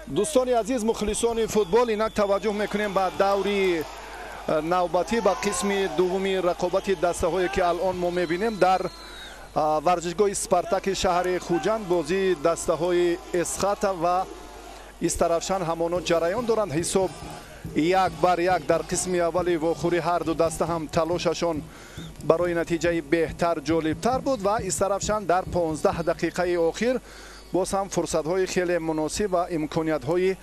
Дӯстони азиз, мухлисони футбол, инак таваҷҷӯҳ мекунем ба даври навбатӣ, ба қисми дуввуми рақобати дастаҳое ки алон мо мебинем дар варзишгоҳи Спартаки шаҳри Хуҷанд. Бозии дастаҳои Эсхата ва Истаравшан ҳамоно ҷараён доранд. Ҳисоб 1-1 дар қисми аввали вохӯрӣ ҳар ду даста ҳам талошашон барои натиҷаи беҳтар ҷолибтар буд ва Истаравшан дар 15 дақиқаи охир боз ҳам фурсатҳои хеле муносиб ва имкониятҳои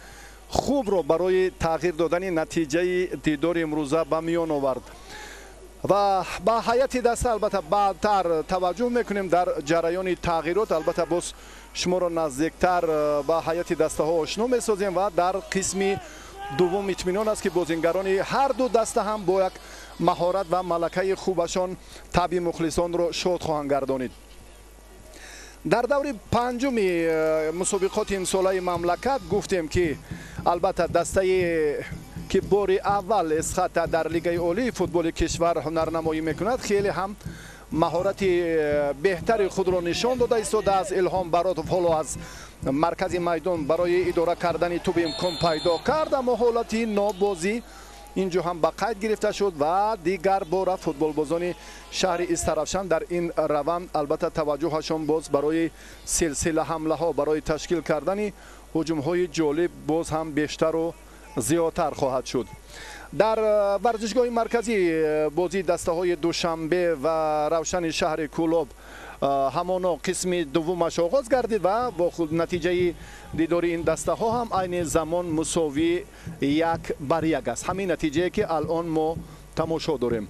хубро барои тағйир додани натиҷаи дидори имрӯза ба миён овард. Ва ба ҳайати даста албатта баъдтар таваҷҷӯҳ мекунем дар ҷараёни тағйирот. Албатта боз шуморо наздиктар ба ҳайати дастаҳо ошно месозем ва дар қисми дуввум итминон аст ки бозингарони ҳар ду даста ҳам бо як маҳорат ва малакаи хубашон табъи мухлисонро шод хоҳанд гардонид. Дар даври панҷуми мусобиқоти имсолаи мамлакат гуфтем ки албатта дастае ки бори аввал Эсхата дар лигаи олии футболи кишвар ҳунарнамоӣ мекунад, хеле ҳам маҳорати беҳтари худро нишон дода истодааст. Илҳом Баротов ҳоло аз маркази майдон барои идора кардани тӯб имкон пайдо кард, аммо ҳолати нобозӣ инҷо ҳам ба қайд гирифта шуд ва дигар бора футболбозони шаҳри Истаравшан дар ин раванд албатта таваҷҷӯҳашон боз барои силсила ҳамлаҳо, барои ташкил кардани ҳуҷумҳои ҷолиб боз ҳам бештару зиёдтар хоҳад шуд. Дар варзишгоҳи марказӣ бозии дастаҳои Душанбе ва Равшани шаҳри Кӯлоб ҳамоно қисми дуввумаш оғоз гардид ва бо натиҷаи дидори ин дастаҳо ҳам айни замон мусовӣ 1-1 аст. Ҳамин натиҷае ки алон мо тамошо дорем.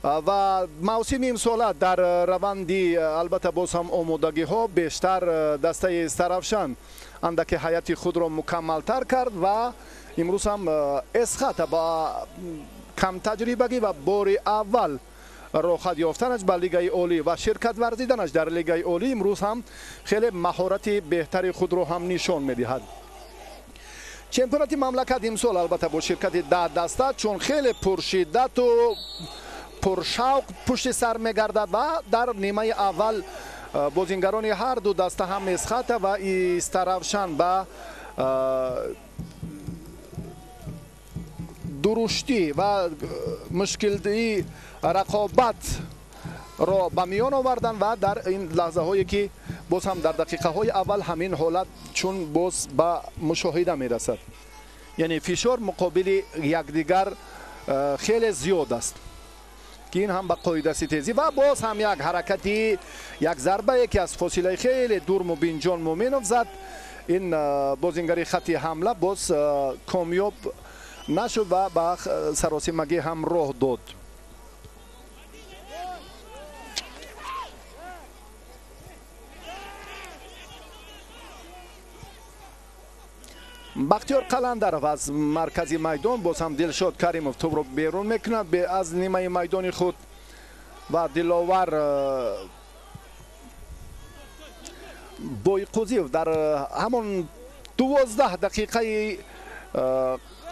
Ва мавсими имсола дар раванди албатта боз ҳам омодагиҳо бештар дастаи Истаравшан андаке ҳайати худро мукаммалтар кард ва имрӯз ҳам Эсхата ба камтаҷрибагӣ ва бори аввал роҳат ёфтанаш ба лигаи олӣ ва ширкат варзиданаш дар лигаи олӣ имрӯз ҳам хеле маҳорати беҳтари худро ҳам нишон медиҳад. Чемпионати мамлакат имсол албатта бо ширкати 10 даста чун хеле пуршиддату пуршавқ пушти сар мегардад ва дар нимаи аввал бозингарони ҳар ду даста ҳам Эсхата ва Истаравшан ба дуруштӣ ва мушкилии рақобатро ба миён оварданд ва дар ин лаҳзаҳое ки боз ҳам дар дақиқаҳои аввал ҳамин ҳолат чун боз ба мушоҳида мерасад, яъне фишор муқобили якдигар хеле зиёд аст ки ин ҳам ба қоидаситезӣ ва боз ҳам як ҳаракати, як зарбае ки аз фосилаи хеле дур Мубинҷон Муъминов зад, ин бозингари хати ҳамла боз комёб нашуд ва ба саросимагӣ ҳам роҳ дод. Бахтиёр Қаландаров аз маркази майдон боз ҳам Дилшод Каримов тӯбро берун мекунад аз нимаи майдони худ ва Диловар Бойқӯзиев дар ҳамон 12 дақиқаи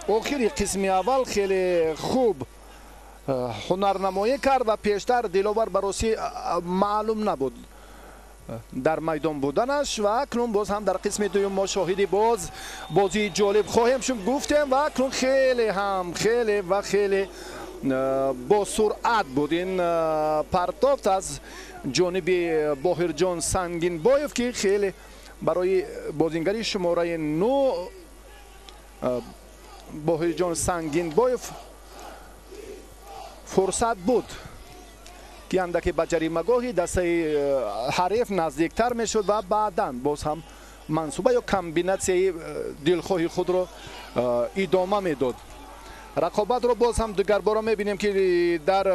охири қисми аввал хеле хуб ҳунарнамоӣ кард ва пештар Диловар баросӣ маълум набуд дар майдон буданаш ва акнун боз ҳам дар қисми дуюм мо шоҳиди боз бозии ҷолиб хоҳем шуд гуфтем ва акнун хеле ҳам хеле ва хеле бо суръат буд ин партофт аз ҷониби Боҳирҷон Сангинбоев ки хеле барои бозингари шумораи 9 Боҳирҷон Сангинбоев фурсат буд ки андаке ба ҷаримагоҳи дастаи ҳариф наздиктар мешуд ва баъдан боз ҳам мансуба ё комбинатсияи дилхоҳи худро идома медод. Рақобатро боз ҳам дигарбора мебинем ки дар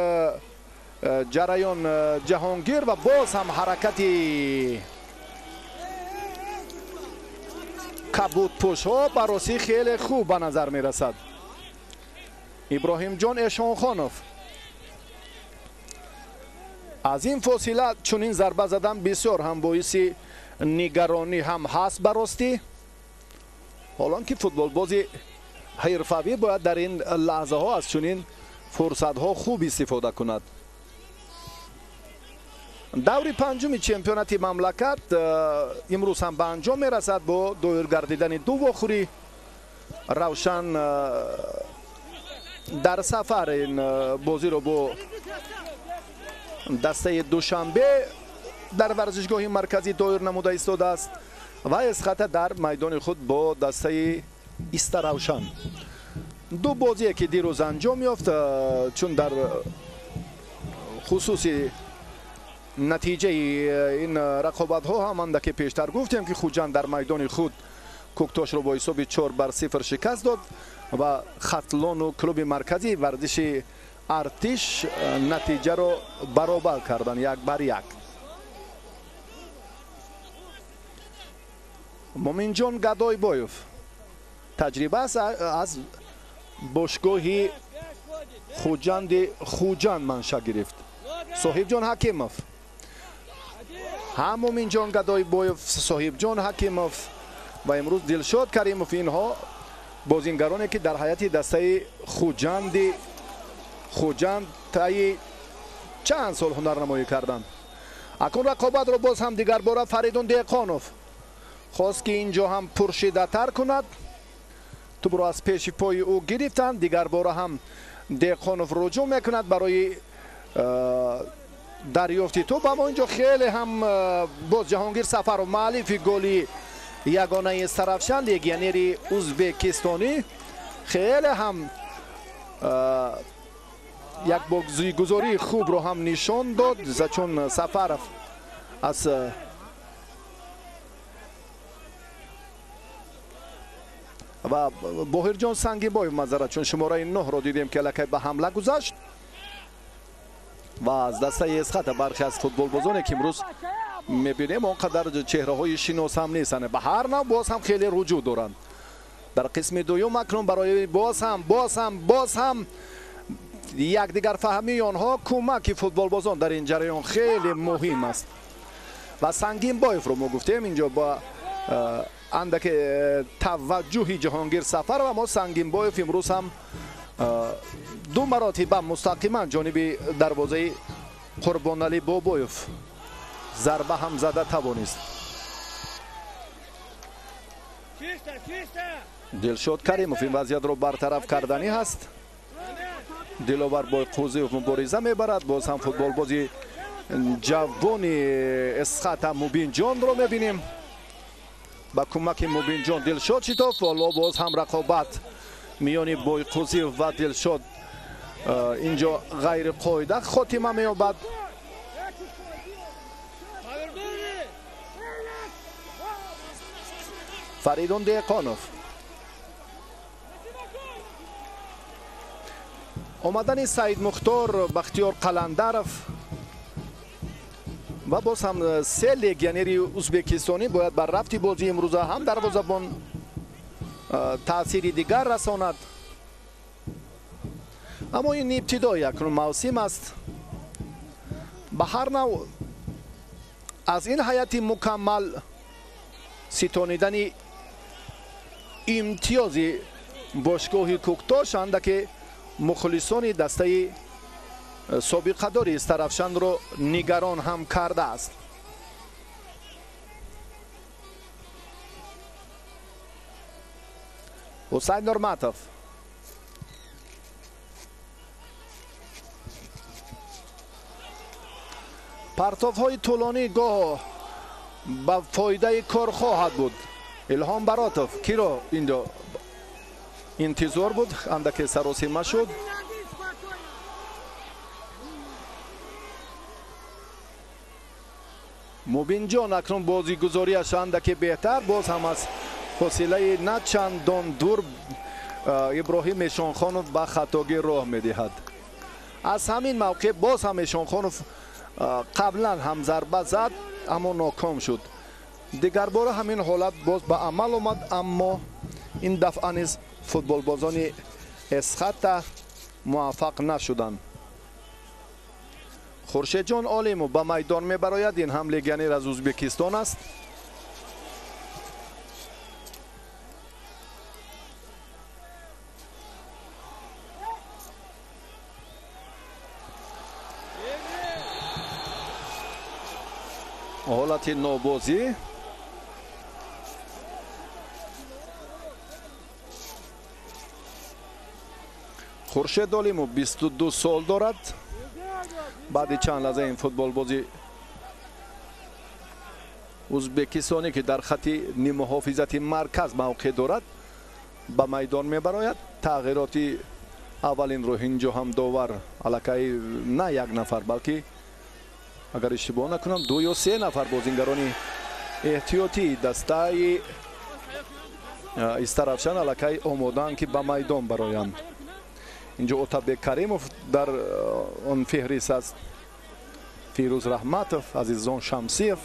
ҷараён Ҷаҳонгир ва боз ҳам ҳаракати кабудпӯшҳо баросӣ хеле хуб ба назар мерасад. Иброҳимҷон Эшонхонов аз ин фосила чунин зарба задан бисёр ҳам боиси нигаронӣ ҳам ҳаст баростӣ, ҳолон ки футболбози ҳирфавӣ бояд дар ин лаҳзаҳо аз чунин фурсатҳо хуб истифода кунад. Даври панҷуми чемпионати мамлакат имрӯз ҳам ба анҷом мерасад бо доир гардидани ду вохӯрӣ. Равшан дар сафар ин бозиро бо дастаи Душанбе дар варзишгоҳи марказӣ доир намуда истодааст ва Эсхата дар майдони худ бо дастаи Истаравшан. Ду бозие ки дирӯз анҷом ёфт, чун дар хусуси натиҷаи ин рақобатҳо ҳам андаке пештар гуфтем, ки Хуҷанд дар майдони худ Кӯктошро бо ҳисоби 4-0 шикаст дод ва Хатлону клуби марказии варзиши Артиш натиҷаро баробар карданд 1-1. Муминҷон Гадойбоев таҷриба аст аз бошгоҳи Хуҷанди Хуҷанд манша гирифт. Соҳибҷон Ҳакимов, ҳам Муминҷон Гадойбоев, Соҳибҷон Ҳакимов ва имрӯз Дилшод Каримов, инҳо бозингароне ки дар ҳайати дастаи Хуҷанд таи чанд сол ҳунарнамоӣ карданд. Акнун рақобатро боз ҳам дигарбора Фаридун Деҳқонов хост, ки инҷо ҳам пуршиддаттар кунад. Тӯбро аз пеши пои ӯ гирифтанд. Дигарбора ҳам Деҳқонов руҷӯъ мекунад барои дарёфти тӯб, аммо инҷо хеле ҳам боз Ҷаҳонгир Сафаров, муаллифи голи ягонаи Истаравшан, легионери узбекистонӣ, хеле ҳам як бозигузории хубро ҳам нишон дод, чун Сафаров аз ва Боҳирҷон Сангинбоев манзара, чун шумораи 9-ро дидем, ки аллакай ба ҳамла гузашт ва аз дастаи Эсхата бархе аз футболбозоне ки имрӯз мебинем, он қадар чеҳраҳои шинос ҳам нестанд, ба ҳар нав боз ҳам хеле руҷӯъ доранд. Дар қисми дуюм акнун барои боз ҳам якдигарфаҳмии онҳо кӯмаки футболбозон дар ин ҷараён хеле муҳим аст. Ва Сангинбоевро мо гуфтем инҷо ба андаке таваҷҷӯҳи Ҷаҳонгир Сафаров, аммо Сангинбоев имрӯз ҳам ду маротиба мустақиман ҷониби дарвозаи Қурбоналӣ Бобоев зарба ҳам зада тавонист. Дилшод Каримов ин вазъиятро бартараф карданӣ ҳаст. Диловар Бойқӯзиев мубориза мебарад. Боз ҳам футболбози ҷавони Эсхата Мубинҷонро мебинем. Ба кӯмаки Мубинҷон Дилшод шитофт. Ҳоло боз ҳам рақобат миёни Бойқӯзиев ва Дилшод инҷо ғайриқоида хотима меёбад. Фаридун Деҳқонов, омадани Саид Мухтор, Бахтиёр Қаландаров ва боз ҳам се легионери узбекистонӣ бояд бар рафти бозии имрӯза ҳам дарвозабон таъсири дигар расонад. Аммо ин ибтидои акнун мавсим аст. Ба ҳар нав аз ин ҳайати мукаммал ситонидани имтиёзи бошгоҳи Кӯктош андаке мухлисони дастаи собиқадори Истаравшанро нигарон ҳам кардааст. Ҳусайн Нурматов, партовҳои тӯлонӣ гоҳо ба фоидаи кор хоҳад буд. Илҳом Баротов киро инҷо интизор буд, андаке саросима шуд. Мубинҷон акнун бозигузориаш андаке беҳтар, боз ҳам аз фосилаи на чандон дур Иброҳим Эшонхонов ба хатогӣ роҳ медиҳад. Аз ҳамин мавқеъ боз ҳам Эшонхонов қаблан ҳам зарба зад, аммо ноком шуд. Дигарбора ҳамин ҳолат боз ба амал омад, аммо ин дафъа низ футболбозони Эсхата муваффақ нашуданд. Хуршедҷон Олимов ба майдон мебарояд. Ин ҳам легионер аз Узбекистон аст. Ҳолати нобозӣ. Хуршед Олимов 22 сол дорад. Баъди чанд лаҳза ин футболбози узбекистонӣ, ки дар хати ниммуҳофизати марказ мавқеъ дорад, ба майдон мебарояд. Тағйироти аввалинро инҷо ҳам довар аллакай на як нафар, балки агар иштибоҳ накунам, 2 ё 3 нафар бозингарони эҳтиётии дастаи Истаравшан аллакай омодаанд, ки ба майдон бароянд. Инҷо Отабек Каримов дар он феҳрист аст, Фирӯз Раҳматов, Азизон Шамсиев,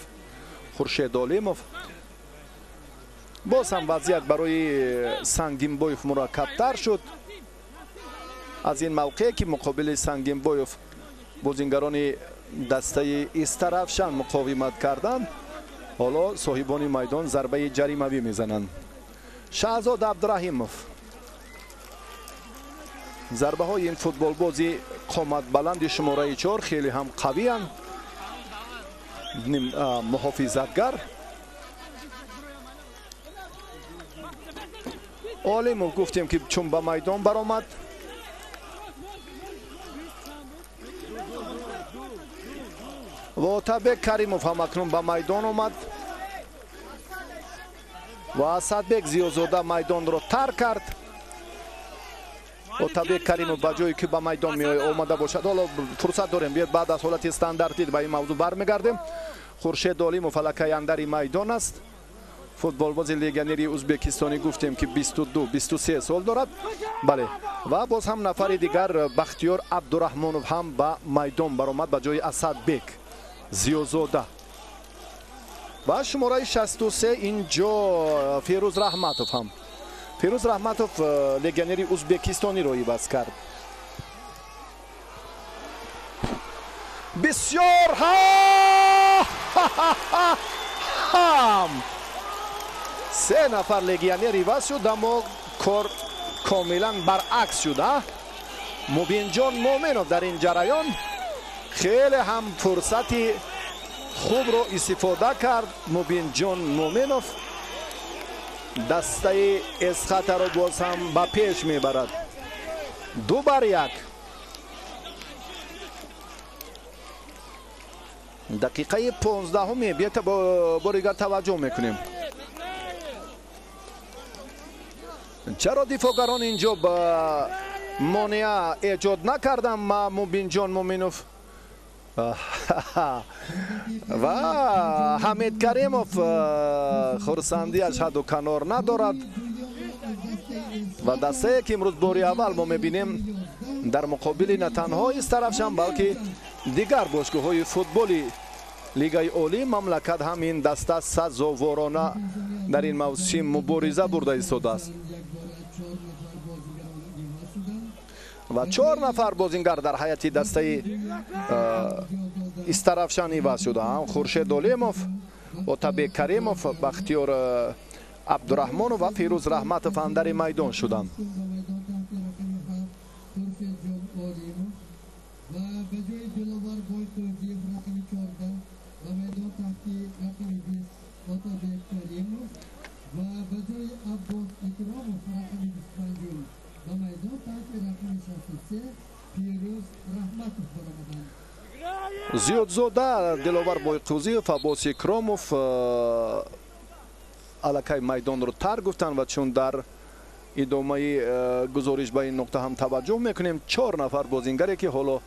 Хуршед Олимов. Боз ҳам вазъият барои Сангинбоев мураккабтар шуд. Аз ин мавқеъ, ки муқобили Сангинбоев бозингарони дастаи Истаравшан муқовимат карданд, ҳоло соҳибони майдон зарбаи ҷаримавӣ мезананд. Шаҳзод Абдураҳимов. Зарбаҳои ин футболбози қоматбаланди шумораи 4 хеле ҳам қавиянд. Муҳофизатгар Олимов гуфтем, ки чун ба майдон баромад, ва Отабек Каримов ҳам акнун ба майдон омад ва Асадбек Зиёзода майдонро тарк кард. Отабек Каримов ба ҷое ки ба майдон омада бошад, ҳоло фурсат дорем, биёд баъд аз ҳолати стандартӣ ба ин мавзӯъ бармегардем. Хуршед Олимов аллакай андари майдон аст. Футболбози легионери узбекистонӣ гуфтем, ки 22-23 сол дорад. Бале, ва боз ҳам нафари дигар Бахтиёр Абдураҳмонов ҳам ба майдон баромад ба ҷои Асадбек Зиёзода. Ва шумораи 63 инҷо Фирӯз Раҳматов ҳам. Фирӯз Раҳматов легионери узбекистониро иваз кард. Бисёр ҳам 3 нафар легионер иваз шуд, аммо кор комилан баръакс шуд. Мубинҷон Муъминов дар ин ҷараён хеле ҳам фурсати хубро истифода кард. Мубинҷон Муъминов дастаи Эсхатаро боз ҳам ба пеш мебарад. 2-1. Дақиқаи 15-уми биёта бори дигар таваҷҷӯҳ мекунем. Чаро дифоъгарон инҷо ба монеа эҷод накарданд? Мубинҷон Муъминов ва Ҳамид Каримов хурсандиаш ҳадду канор надорад ва дастае, ки имрӯз бори аввал мо мебинем дар муқобили на танҳо Истаравшан, балки дигар бошгоҳҳои футболи Лигаи Олии мамлакат ҳам ин даста сазоворона дар ин мавсим мубориза бурда истодааст. Ва 4 нафар бозингар дар ҳайати дастаи Истаравшан иваз шудаанд. Хуршед Олимов, Отабек Каримов, Бахтиёр Абдураҳмонов ва Фирӯз Раҳматов андари майдон шуданд. Зиёдзода, Диловар Бойқӯзиев, Аббос Икромов аллакай майдонро тарк гуфтанд ва чун дар идомаи гузориш ба ин нуқта ҳам таваҷҷӯҳ мекунем, 4 нафар бозингаре, ки ҳоло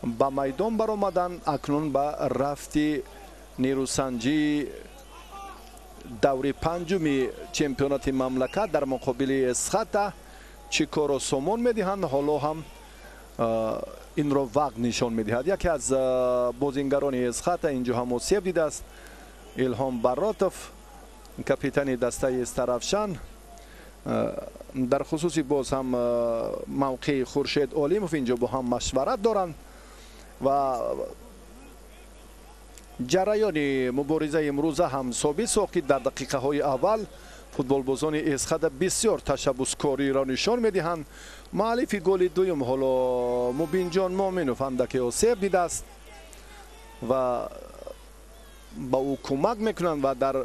ба майдон баромаданд, акнун ба рафти нерӯсанҷии даври панҷуми чемпионати мамлакат дар муқобили Эсхата чӣ корро сомон медиҳанд, ҳоло ҳам инро вақт нишон медиҳад. Яке аз бозингарони Эсхата инҷо ҳам осеб дидааст, Илҳом Баротов, капитани дастаи Истаравшан. Дар хусуси боз ҳам мавқеи Хуршед Олимов инҷо бо ҳам машварат доранд ва ҷараёни муборизаи имрӯза ҳам собит сохт, ки дар дақиқаҳои аввал футболбозони Эсхата бисёр ташаббускориро нишон медиҳанд. Муаллифи голи дуюм ҳоло Мубинҷон Муъминов андаке осеб дидааст ва ба ӯ кӯмак мекунанд ва дар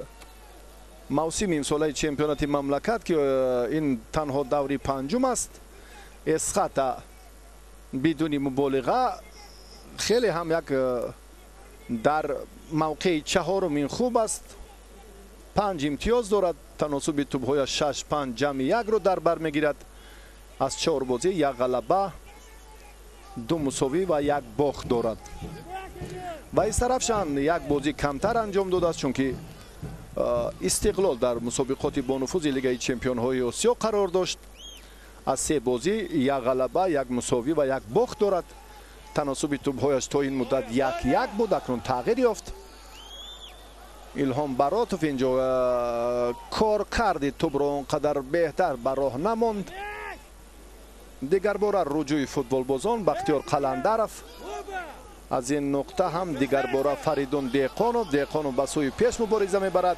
мавсими имсолаи чемпионати мамлакат, ки ин танҳо даври панҷум аст, Эсхата бидуни муболиға хеле ҳам як дар мавқеи чаҳорум ин хуб аст. 5 имтиёз дорад, таносуби тӯбҳояш 6-5 ҷамъи 1-ро дар бар мегирад. Аз 4 бозӣ 1 ғалаба, 2 мусовӣ ва 1 бохт дорад. Ва Истаравшан як бозӣ камтар анҷом додааст, чунки Истиқлол дар мусобиқоти бонуфузи Лигаи чемпионҳои Осиё қарор дошт. Аз 3 бозӣ 1 ғалаба, 1 мусовӣ ва 1 бохт дорад. Таносуби тӯбҳояш то ин муддат 1-1 буд, акнун тағйир ёфт. Илҳом Баротов инҷо кор карди тӯбро он қадар беҳтар ба роҳ намонд. Дигарбора руҷӯи футболбозон Бахтиёр Қаландаров. Аз ин нуқта ҳам дигарбора Фаридун Деҳқонов. Деҳқонов ба сӯи пеш мубориза мебарад,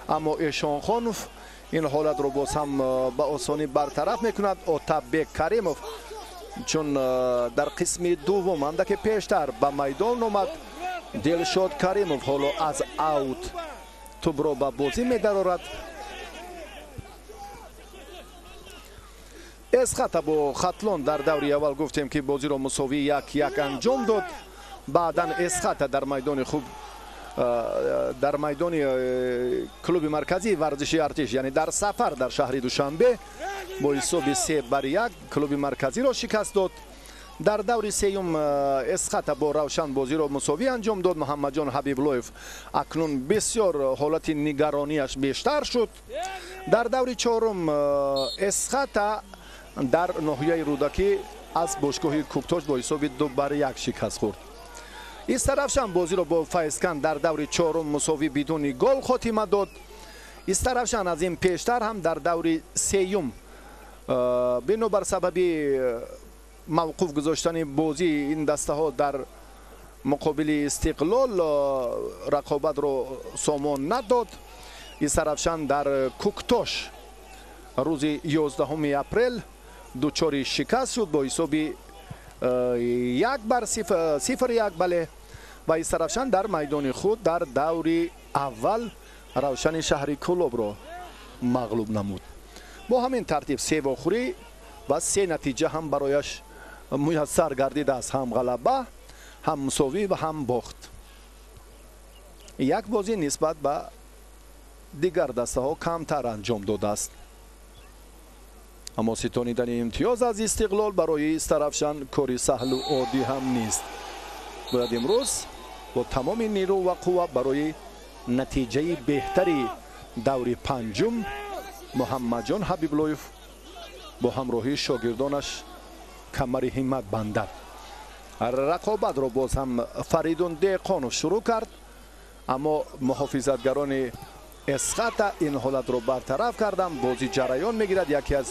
аммо Эшонхонов ин ҳолатро боз ҳам ба осонӣ бартараф мекунад. Отабек Каримов чун дар қисми дуввум андаке пештар ба майдон омад, Дилшод Каримов ҳоло аз аут тӯбро ба бозӣ медарорад. Эсхата бо Хатлон дар даври аввал гуфтем, ки бозиро мусовӣ 1-1 анҷом дод. Баъдан Эсхата дар майдони хуб, дар майдони клуби марказии варзиши Артиш, яъне дар сафар дар шаҳри Душанбе бо ҳисоби 3-1 клуби марказиро шикаст дод. Дар даври сеюм Эсхата бо Равшан бозиро мусовӣ анҷом дод. Муҳаммадҷон Ҳабиблоев акнун бисёр ҳолати нигаронияш бештар шуд. Дар даври чорум Эсхата дар ноҳияи Рӯдакӣ аз бошгоҳи Кӯктош бо ҳисоби 2-1 шикаст хӯрд. Истаравшан бозиро бо Файзкан дар даври чорум мусовӣ бидуни гол хотима дод. Истаравшан аз ин пештар ҳам дар даври сеюм бинобар сабаби мавқуф гузоштани бозии ин дастаҳо дар муқобили Истиқлол рақобатро сомон надод. Истаравшан дар Кӯктош рӯзи 11 апрел дучори шикаст шуд бо ҳисоби 1-0, бале. Ва Истаравшан дар майдони худ дар даври аввал Равшани шаҳри Кӯлобро мағлуб намуд. Бо ҳамин тартиб 3 вохӯрӣ ва 3 натиҷа ҳам барояш муяссар гардидааст, ҳам ғалаба, ҳам мусовӣ ва ҳам бохт. Як бозӣ нисбат ба дигар дастаҳо камтар анҷом додааст. Аммо ситонидани имтиёз аз Истиқлол барои Истаравшан кори саҳлу оддӣ ҳам нест. Бояд имрӯз бо тамоми нерӯ ва қувва барои натиҷаи беҳтари даври панҷум Муҳаммадҷон Ҳабиблоев бо ҳамроҳии шогирдонаш камари ҳиммат бандад. Рақобатро боз ҳам Фаридун Деҳқонов шурӯъ кард, аммо муҳофизатгарони Эсхата ин ҳолатро бартараф карданд. Бозӣ ҷараён мегирад. Яке аз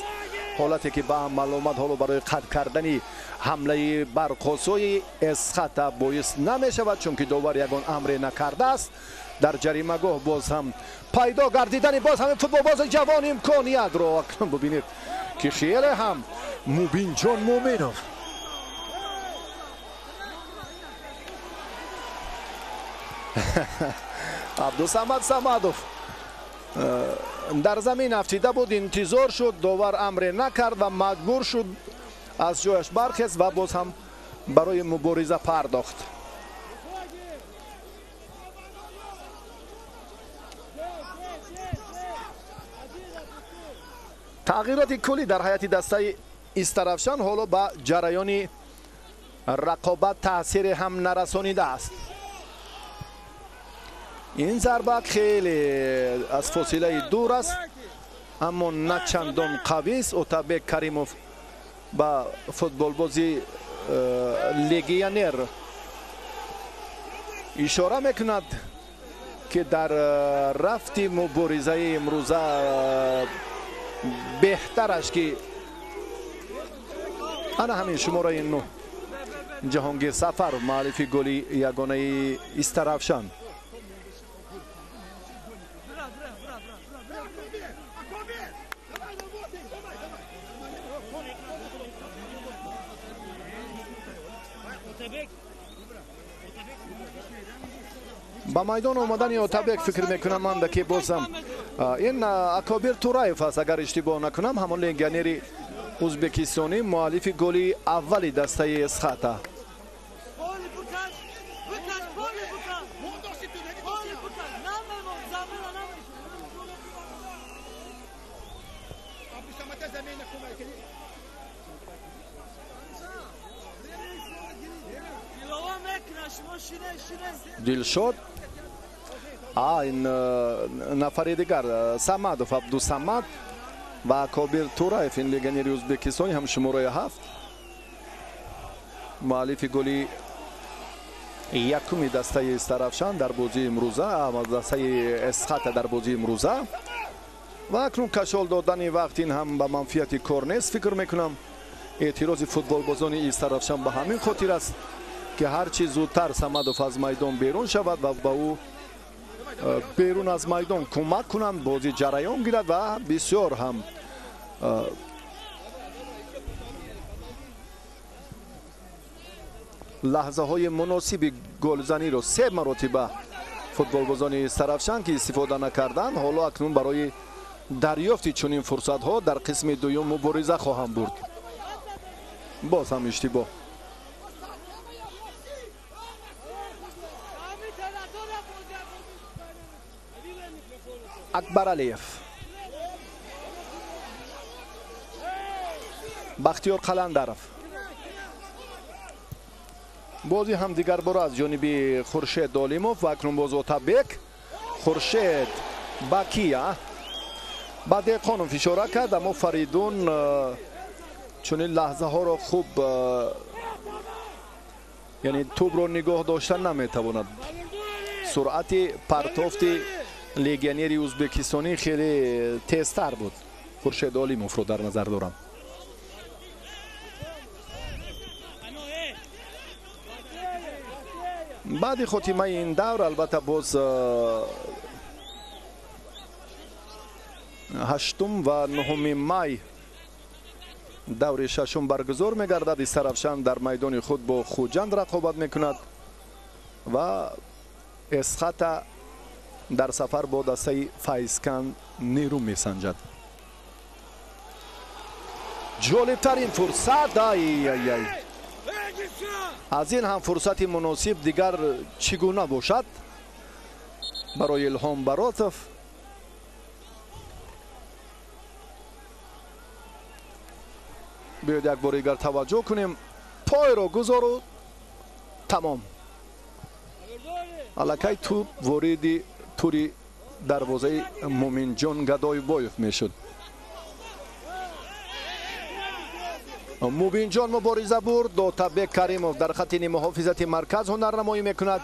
ҳолате ки ба амал омад ҳоло барои қатъ кардани ҳамлаи барқосои Эсхата боис намешавад, чунки довар ягон амре накардааст. Дар ҷаримагоҳ боз ҳам пайдо гардидани боз ҳам футболбози ҷавон имкониятро акнун бибинед, ки хеле ҳам Мубинҷон Муъминов Абдусамад Самадов дар замин афтида буд, интизор шуд, довар амре накард ва маҷбур шуд аз ҷояш бархест ва боз ҳам барои мубориза пардохт. Тағйироти куллӣ дар ҳайати дастаи Истаравшан ҳоло ба ҷараёни рақобат таъсире ҳам нарасонидааст. Ин зарба хеле аз фосилаи дур аст, аммо на чандон қавист. Отабек Каримов ба футболбози легионер ишора мекунад, ки дар рафти муборизаи имрӯза беҳтараш ки ана ҳамин шумораи 9 Ҷаҳонгир Сафаров, муаллифи голи ягонаи Истаравшан. Ба майдон омадани Отабек фикр мекунам ман ки бозам ин Акобир Тураев аст, агар иштибоҳ накунам, ҳамон легионери ӯзбекистонӣ, муаллифи голи аввали дастаи Эсхата. Дилшод, ин нафари дигар Самадов Абдусамад ва Акобир Тураев, ин легионери ӯзбекистонӣ ҳам шумораи 7, муаллифи голи якуми дастаи Истаравшан дар бозии имрӯза, дастаи Эсхата дар бозии имрӯза. Ва акнун кашол додани вақт ин ҳам ба манфиати кор нест, фикр мекунам. Эътирози футболбозони Истаравшан ба ҳамин хотир аст ки ҳарчи зудтар Самадов аз майдон берун шавад ва ба ӯ берун аз майдон кӯмак кунанд, бозӣ ҷараён гирад ва бисёр ҳам лаҳзаҳои муносиби голзаниро се маротиба футболбозони Истаравшан ки истифода накарданд, ҳоло акнун барои дарёфти чунин фурсатҳо дар қисми дуюм мубориза хоҳанд бурд. Боз ҳам иштибоҳ. Акбаралиев, Бахтиёр Қаландаров, бозӣ ҳам дигар бора аз ҷониби Хуршед Олимов ва акнун боз Отабек. Хуршед Бакия ба Деҳқонов ишора кард, аммо Фаридун чунин лаҳзаҳоро хуб, яъне тӯбро нигоҳ дошта наметавонад. Суръати партофти легионери ӯзбекистонӣ хеле тезтар буд. Хуршед Олимовро дар назар дорам. Баъди хотимаи ин давр албатта боз 8 ва 9 май даври шашум баргузор мегардад. Истаравшан дар майдони худ бо Хуҷанд рақобат мекунад ва Эсхата дар сафар бо дастаи Файзканд нерӯ месанҷад. Ҷолибтарин фурсат, ай-ай-ай, аз ин ҳам фурсати муносиб дигар чӣ гуна бошад барои Илҳом Баротов. Биёед як бори дигар таваҷҷӯҳ кунем. Пойро гузору тамом. Аллакай тӯб вориди тури дарвозаи Муминҷон Гадоибоев мешуд. Мубинҷон мубориза бурд. Отабек Каримов дар хати нимуҳофизати марказ ҳунарнамоӣ мекунад.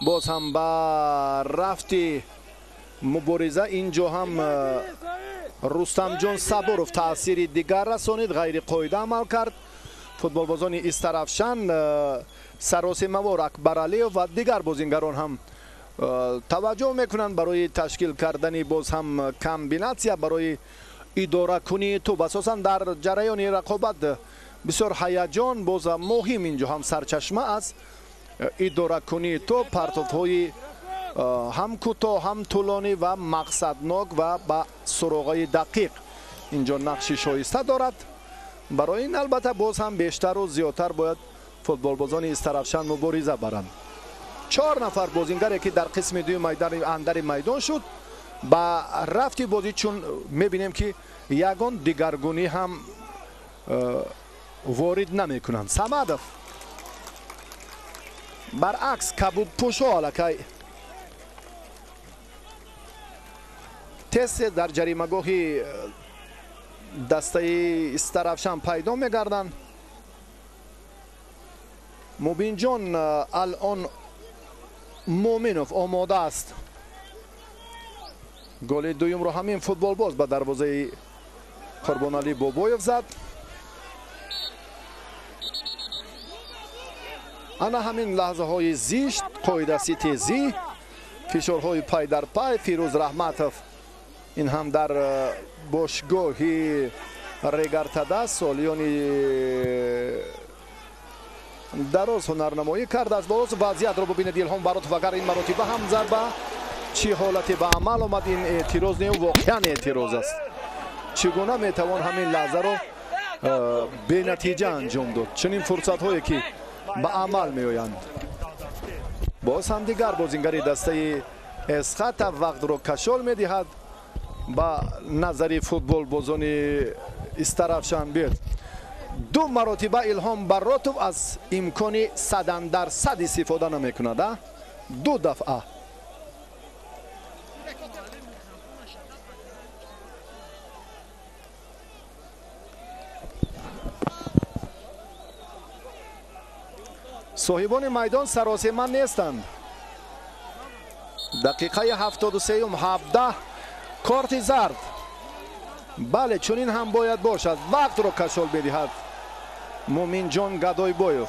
Боз ҳам ба рафти мубориза инҷо ҳам Рустамҷон Сабуров таъсири дигар расонид, ғайриқоида амал кард. Футболбозони Истаравшан Саросимавор, Акбаралиев ва дигар бозингарон ҳам таваҷҷӯҳ мекунанд барои ташкил кардани боз ҳам комбинатсия барои идоракунии тӯб. Асосан дар ҷараёни рақобат бисёр ҳаяҷон, боз муҳим инҷо ҳам сарчашма аст идоракунии тӯб, партовҳои ҳам кӯтоҳ, ҳам тӯлонӣ ва мақсаднок ва ба суроғаи дақиқ инҷо нақши шоиста дорад. Барои ин албатта боз ҳам бештару зиёдтар бояд футболбозони Истаравшан мубориза баранд. 4 нафар бозингаре ки дар қисми дуюм андари майдон шуд, ба рафти бозӣ чун мебинем ки ягон дигаргунӣ ҳам ворид намекунанд. Самадов баръакс кабудпӯшо аллакай тез дар ҷаримагоҳи дастаи Истаравшан пайдо мегарданд. Мубинҷон алон Муминов омода аст. Голи дуюмро ҳамин футболбоз ба дарвозаи Қурбоналӣ Бобоев зад. Ана ҳамин лаҳзаҳои зишт, қоидаси тезӣ, фишорҳои пай дар пай. Фирӯз Раҳматов ин ҳам дар бошгоҳи Регартада солиёни Дароз ҳунарнамоӣ кардааст. Боз вазъиятро бубинед, Илҳом Баротов агар ин маротиба ҳам зарба чӣ ҳолате ба амал омад, ин эътироз не, воқеан эътироз аст. Чӣ гуна метавон ҳамин лаҳзаро бенатиҷа анҷом дод? Чунин фурсатҳое ки ба амал меоянд. Боз ҳам дигар бозингари дастаи Эсхата вақтро кашол медиҳад ба назари футболбозони Истаравшан. Биёд, ду маротиба Илҳом Баротов аз имкони 100% истифода намекунад. Ду дафъа. Соҳибони майдон саросема нестанд. Дақиқаи 73-ум, 17 корти зард. Бале, чунин ҳам бояд бошад. Вақтро кашол медиҳад Муминҷон Гадойбоев.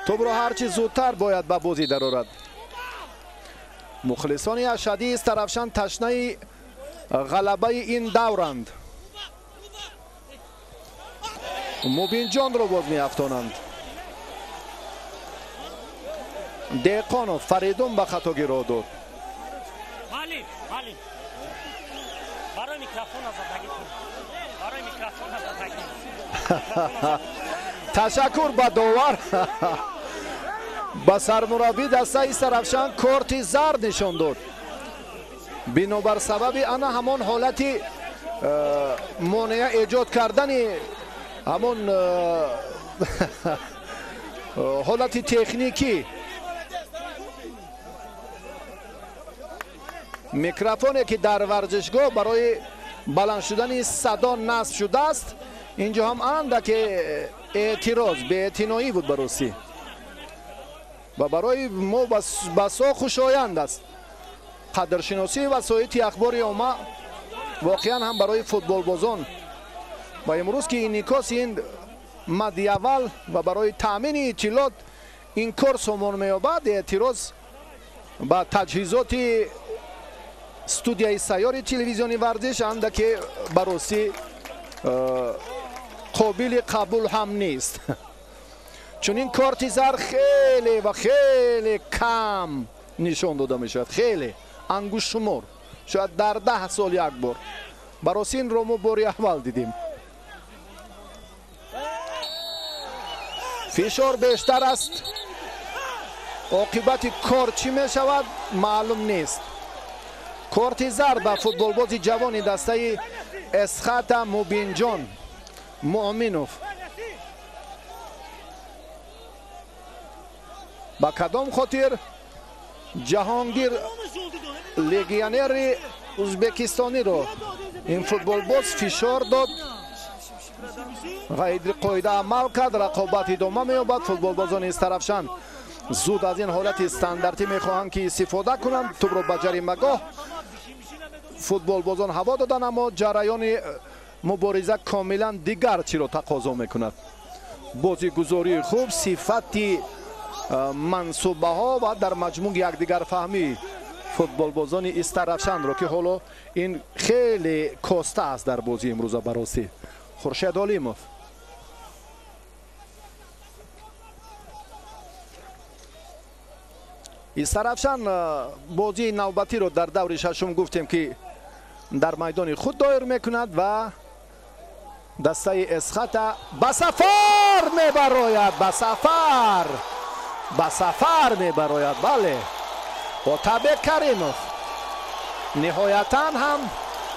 Тӯбро ҳарчи зудтар бояд ба бозӣ дарорад. Мухлисони ашадии Истаравшан ташнаи ғалабаи ин давранд. Мубинҷонро боз меафтонанд. Деҳқонов Фаридун ба хатогӣ роҳ дод. Ташаккур ба довар. Ба сармураббӣ дастаи Истаравшан корти зард нишон дод. Бинобар сабаби ана ҳамон ҳолати монеа эҷод кардани ҳамон ҳолати техникӣ. Микрофоне ки дар варзишгоҳ барои баланд шудани садо насб шудааст, инҷо ҳам андаке эътироз, беэътиноӣ буд ба ростӣ ва барои мо басо хушоянд аст. Қадршиносии васоити ахбори омма воқеан ҳам барои футболбозон ва имрӯз ки инъикоси ин мадди аввал ва барои таъмини иттилоот ин кор сомон меёбад, эътироз ба таҷҳизоти студияи сайёри телевизиони варзиш андаке ба ростӣ қобили қабул ҳам нест. Чунин корти зар хеле ва хеле кам нишон дода мешавад, хеле ангуштшумор, шояд дар 10 сол як бор. Ба ростӣ инро мо бори аввал дидем. Фишор бештар аст, оқибати кор чӣ мешавад маълум нест. Корти зард ба футболбози ҷавони дастаи Эсхата Мубинҷон Муъминов. Ба кадом хотир Ҷаҳонгир легионери ӯзбекистониро ин футболбоз фишор дод, ғайриқоида амал кард. Рақобат идома меёбад. Футболбозони Истаравшан зуд аз ин ҳолати стандартӣ мехоҳанд ки истифода кунанд. Тӯбро ба ҷаримагоҳ футболбозон ҳаво доданд, аммо ҷараёни мубориза комилан дигар чиро тақозо мекунад. Бозигузории хуб, сифати мансубаҳо ва дар маҷмӯъ якдигарфаҳмии футболбозони Истаравшанро ки ҳоло ин хеле коста аст дар бозии имрӯза ба ростӣ. Хуршед Олимов. Истаравшан бозии навбатиро дар даври шашум гуфтем ки дар майдони худ доир мекунад ва дастаи Эсхата ба сафар мебарояд, ба сафар мебарояд. Бале, Отабек Каримов ниҳоятан ҳам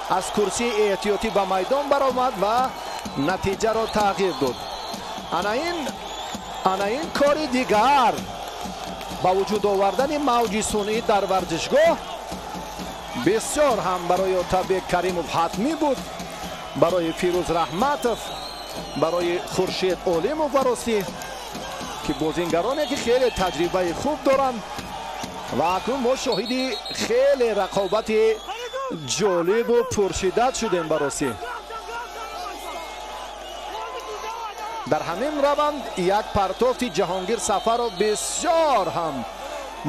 аз курсии эҳтиётӣ ба майдон баромад ва натиҷаро тағйир дод. Ана ин кори дигар ба вуҷуд овардани мавҷи сунъӣ дар варзишгоҳ бисёр ҳам барои Отабек Каримов ҳатмӣ буд, барои Фирӯз Раҳматов, барои Хуршед Олимов ба ростӣ ки бозингароне ки хеле таҷрибаи хуб доранд ва акнун мо шоҳиди хеле рақобати ҷолибу пуршиддат шудем ба ростӣ. Дар ҳамин раванд як партофти Ҷаҳонгир Сафаров бисёр ҳам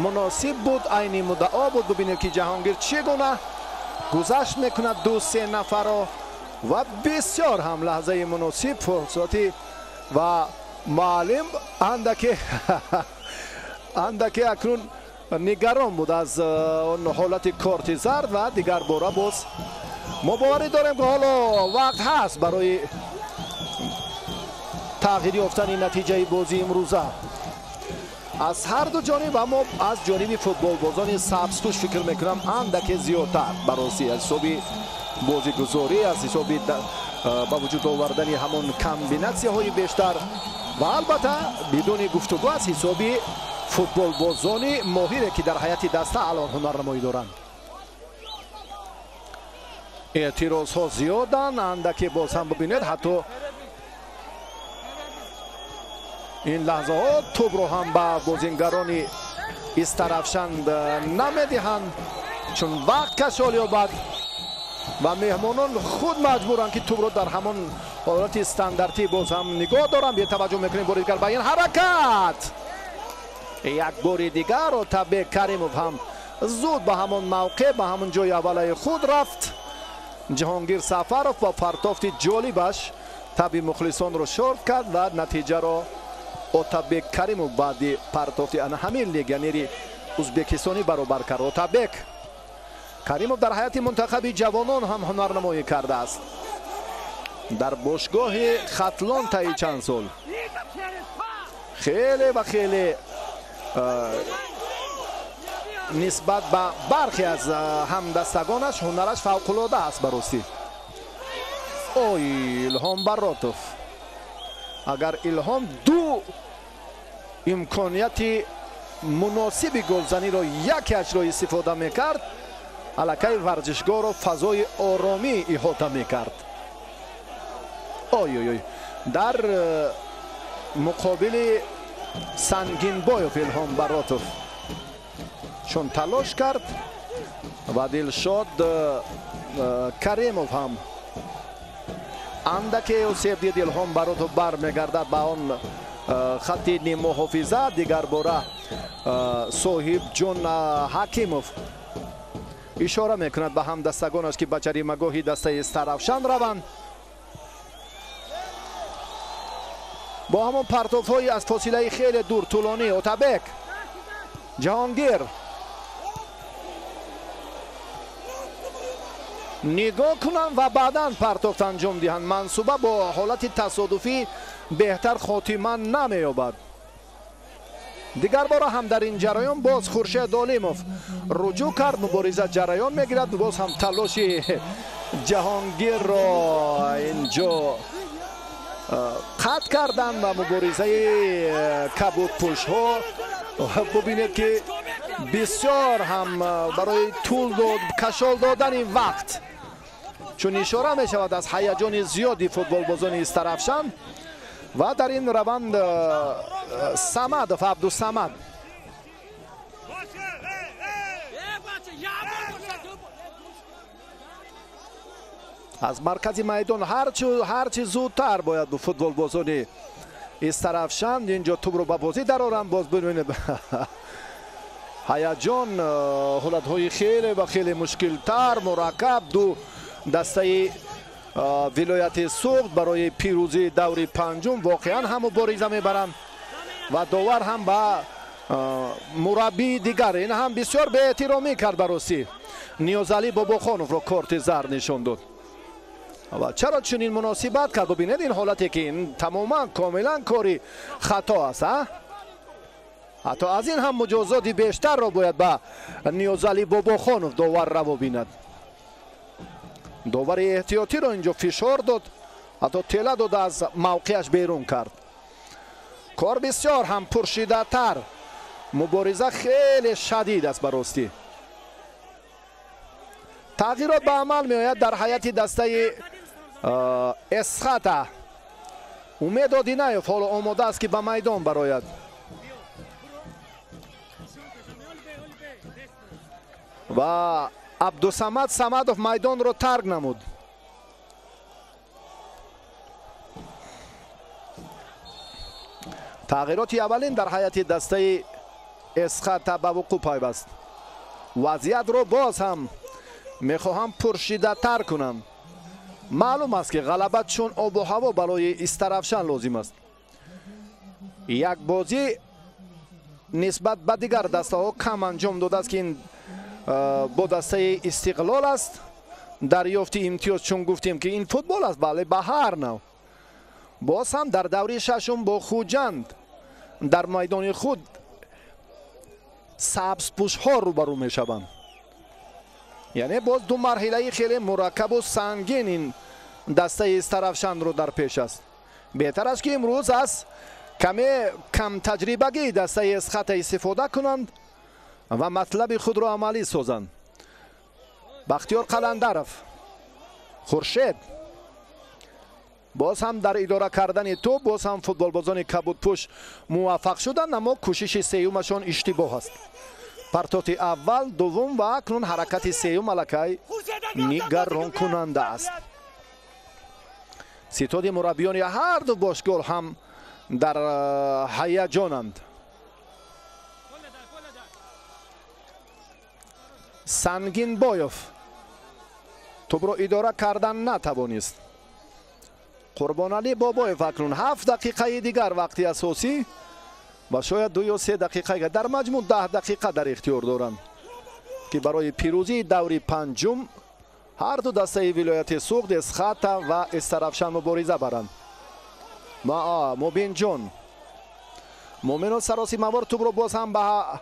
муносиб буд, айни муддао буд. Бубинед ки Ҷаҳонгир чӣ гуна гузашт мекунад 2-3 нафарро ва бисёр ҳам лаҳзаи муносиб фурсати ва Муаллим андаке акнун нигарон буд аз он ҳолати корти зард ва дигар бора боз мо боварӣ дорем, ки ҳоло вақт ҳаст барои тағйир ёфтани натиҷаи бозии имрӯза аз ҳар ду ҷониб, аммо аз ҷониби футболбозони сабзпӯш фикр мекунам андаке зиёдтар баросӣ аз ҳисоби бозигузорӣ, аз ҳисоби ба вуҷуд овардани ҳамон комбинатсияҳои бештар ва албатта бидуни гуфтугӯ аз ҳисоби футболбозони моҳире, ки дар ҳайати даста алон ҳунарнамоӣ доранд. Эътирозҳо зиёданд, андаке боз ҳам бибинед, ҳатто ин лаҳзаҳо тӯбро ҳам ба бозингарони Истаравшан намедиҳанд, чун вақт кашол ёбад ва меҳмонон худ маҷбуранд, ки тӯбро дар ҳамон ҳолати стандартӣ боз ҳам нигоҳ доранд. Бетаваҷҷӯҳ мекунем бори дигар ба ин ҳаракат. Як бори дигар Отабек Каримов ҳам зуд ба ҳамон мавқеъ, ба ҳамон ҷои аввалаи худ рафт. Ҷаҳонгир Сафаров бо партофти ҷолибаш таби мухлисонро шорт кард ва натиҷаро Отабек Каримов баъди партофти ана ҳамин легионери узбекистонӣ баробар кард. Отабек Каримов дар ҳайати мунтахаби ҷавонон ҳам ҳунарнамоӣ кардааст дар бошгоҳи Хатлон таи чанд сол. Хеле ва хеле нисбат ба бархе аз ҳамдастагонаш ҳунараш фавқулода аст баростӣ. Ой, Илҳом Баротов, агар Илҳом ду имконияти муносиби голзаниро якеашро истифода мекард, аллакай варзишгоҳро фазои оромӣ иҳота мекард. Ой ой ой, дар муқобили Сангинбоев Илҳом Баротов чун талош кард ва Дилшод Каримов ҳам андаке осеб дид. Илҳом Баротов бармегардад ба он хатти ниммуҳофиза. Дигар бора Соҳибҷон Ҳакимов ишора мекунад ба ҳамдастагонаш, ки ба ҷаримагоҳи дастаи Истаравшан раванд. Бо ҳамон партофҳои аз фосилаи хеле дур тӯлонӣ Отабек, Ҷаҳонгир нигоҳ кунанд ва баъдан партофт анҷом диҳанд. Мансуба бо ҳолати тасодуфӣ беҳтар хотима намеёбад. Дигар бора ҳам дар ин ҷараён боз Хуршед Олимов руҷӯъ кард, мубориза ҷараён мегирад. Боз ҳам талоши Ҷаҳонгирро инҷо қатъ карданд ва муборизаи кабудпӯшҳо бубинед, ки бисёр ҳам барои тӯл кашол додани вақт, чун ишора мешавад аз ҳаяҷони зиёди футболбозони Истаравшан. Ва дар ин раванд Самадов Абдусамад аз маркази майдон ҳарчи зудтар бояд футболбозони Истаравшан инҷо тӯбро ба бозӣ дароранд. Боз бибинед ҳаяҷон, ҳолатҳои хеле ва хеле мушкилтар, мураккаб. Ду дастаи вилояти Суғд барои пирӯзии даври панҷум воқеан ҳам мубориза мебаранд ва довар ҳам ба мураббии дигар ин ҳам бисёр беэҳтиромӣ кард баросӣ. Ниёзалӣ Бобохоновро корти зард нишон дод. Ва чаро чунин муносибат кард? Бубинед ин ҳолате, ки ин тамоман комилан кори хато аст. Ҳатто аз ин ҳам муҷозоти бештарро бояд ба Ниёзалӣ Бобохонов довар раво бинад. Довари эҳтиётиро инҷо фишор дод, ҳатто тела дода аз мавқеаш берун кард. Кор бисёр ҳам пуршиддаттар, мубориза хеле шадид аст баростӣ. Тағйирот ба амал меояд дар ҳайати дастаи Эсхата. Умед Одинаев ҳоло омода аст, ки ба майдон барояд. Ва Абдусамад Самадов майдонро тарк намуд. Тағйироти аввалин дар ҳайати дастаи Эсхата ба вуқӯъ пайваст. Вазъиятро боз ҳам мехоҳам пуршиддаттар кунам. Маълум аст, ки ғалаба чун обу ҳаво барои Истаравшан лозим аст. Як бозӣ нисбат ба дигар дастаҳо кам анҷом додааст, ки ин бо дастаи Истиқлол аст. Дарёфти имтиёз, чун гуфтем ки ин футбол аст, бале, ба ҳар нав. Боз ҳам дар даври шашум бо Хуҷанд дар майдони худ сабзпӯшҳо рӯбарӯ мешаванд. Яъне боз ду марҳилаи хеле мураккабу сангин ин дастаи Истаравшанро дар пеш аст. Беҳтар аст, ки имрӯз аз каме камтаҷрибагии дастаи Эсхата истифода кунанд ва матлаби худро амалӣ созанд. Бахтиёр Қаландаров, Хуршед боз ҳам дар идора кардани тӯб, боз ҳам футболбозони кабудпӯш муваффақ шуданд, аммо кӯшиши сеюмашон иштибоҳ аст. Партоти аввал, дуввум ва акнун ҳаракати сеюм аллакай нигаронкунанда аст. Ситоди мураббиёни ҳар ду бошгоҳ ҳам дар ҳаяҷонанд. Сангинбоев тӯбро идора кардан натавонист. Қурбоналӣ Бобоев акнун 7 дақиқаи дигар вақти асосӣ ва шояд 2 ё 3 дақиқа, дар маҷмӯъ 10 дақиқа дар ихтиёр доранд, ки барои пирӯзии даври панҷум ҳар ду дастаи вилояти Суғд, Эсхата ва Истаравшан мубориза баранд. Мубинҷон Муминов саросимавор тӯбро боз ҳам ба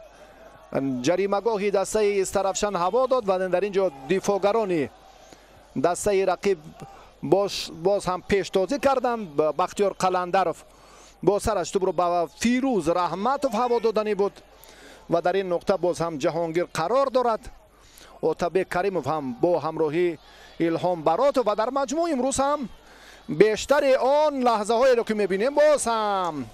ҷаримагоҳи дастаи Истаравшан ҳаво дод ва дар ин ҷо дифоъгарони дастаи рақиб боз ҳам пештозӣ карданд. Бахтиёр Қаландаров бо сараш тӯбро ба Фирӯз Раҳматов ҳаво доданӣ буд ва дар ин нуқта боз ҳам Ҷаҳонгир қарор дорад. Отабек Каримов ҳам бо ҳамроҳии Илҳом Баротов ва дар маҷмӯъ имрӯз ҳам бештари он лаҳзаҳоеро ки мебинем, боз ҳам